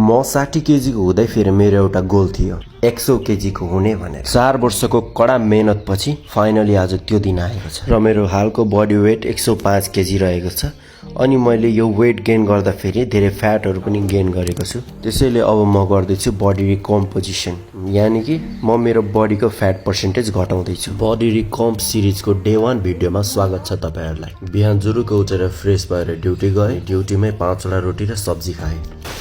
म 60 केजीको हुँदै फेरि मेरो एउटा गोल थियो 100 केजीको हुने भनेर 4 वर्षको कडा मेहनत पछि फाइनली आज त्यो दिन आएको छ र मेरो हालको बडी वेट 105 केजी रहेको छ अनि मैले यो वेट गेन गर्दा फेरि धेरै फ्याटहरु पनि गेन गरेको छु त्यसैले अब म गर्दै छु बडी रिकम्पोजिसन यानी कि म मेरो बडीको फ्याट पर्सेन्टेज घटाउँदै छु बडी रिकम्प सिरिजको डे 1 भिडियोमा स्वागत छ तपाईहरुलाई बिहान जुरुक उठेर फ्रेश भएर ड्युटी गए ड्युटीमै 5 वटा रोटी र सब्जी खाए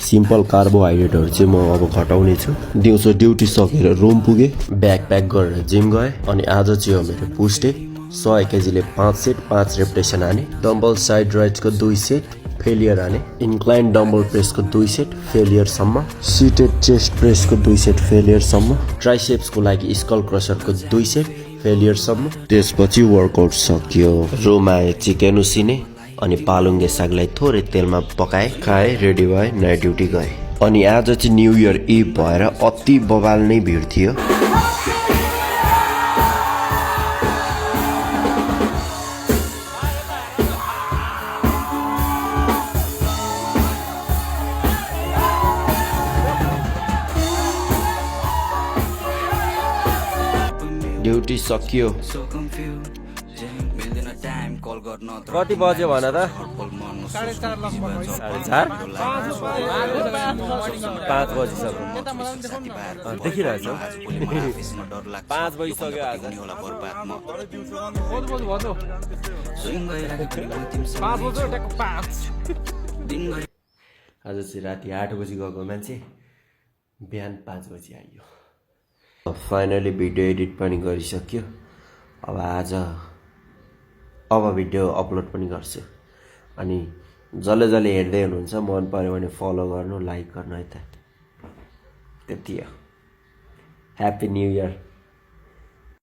सिम्पल कार्बोहाइड्रेटहरु चाहिँ म अब घटाउने छु दिउँसो ड्युटी सकेर रुम पुगे ब्याग प्याक गरेर जिम गए अनि आज चाहिँ हो मेरो पुश डे 100 केजीले 5 सेट 5 रेपिटेसन हाने डम्बल साइड राइट्सको 2 सेट फेलियर हाने इन्क्लाइन डम्बल प्रेसको 2 सेट फेलियर सम्म सिटेड चेस्ट प्रेसको 2 सेट फेलियर सम्म ट्राइसेप्सको लागि स्कल क्रसरको 2 सेट फेलियर सम्म त्यसपछि वर्कआउट सकियो रुम आए चिकन उसिने अनि पालुङ्गे सागलाई थोरै तेलमा पकाए खाए रेडी भए नाइट ड्युटी गए अनि आज चाहिँ न्यू इयर इभ भएर अति बवाल नै भिड थियो ड्युटी सकियो कति बज्यो भन त 4:30 5 बजिसक्यो देखिरहेछ 5 बजिसक्यो आज चाहिँ राति 8 बजी गएको मान्छे बिहान 5 बजी आइयो फाइनली भिडियो एडिट पनि गरिसक्यो अब भिडियो अपलोड पनि गर्छु अनि जसले हेर्दै हुनुहुन्छ मन पर्यो भने फलो गर्नु लाइक गर्नु है त त्यति हो ह्यापी न्यू इयर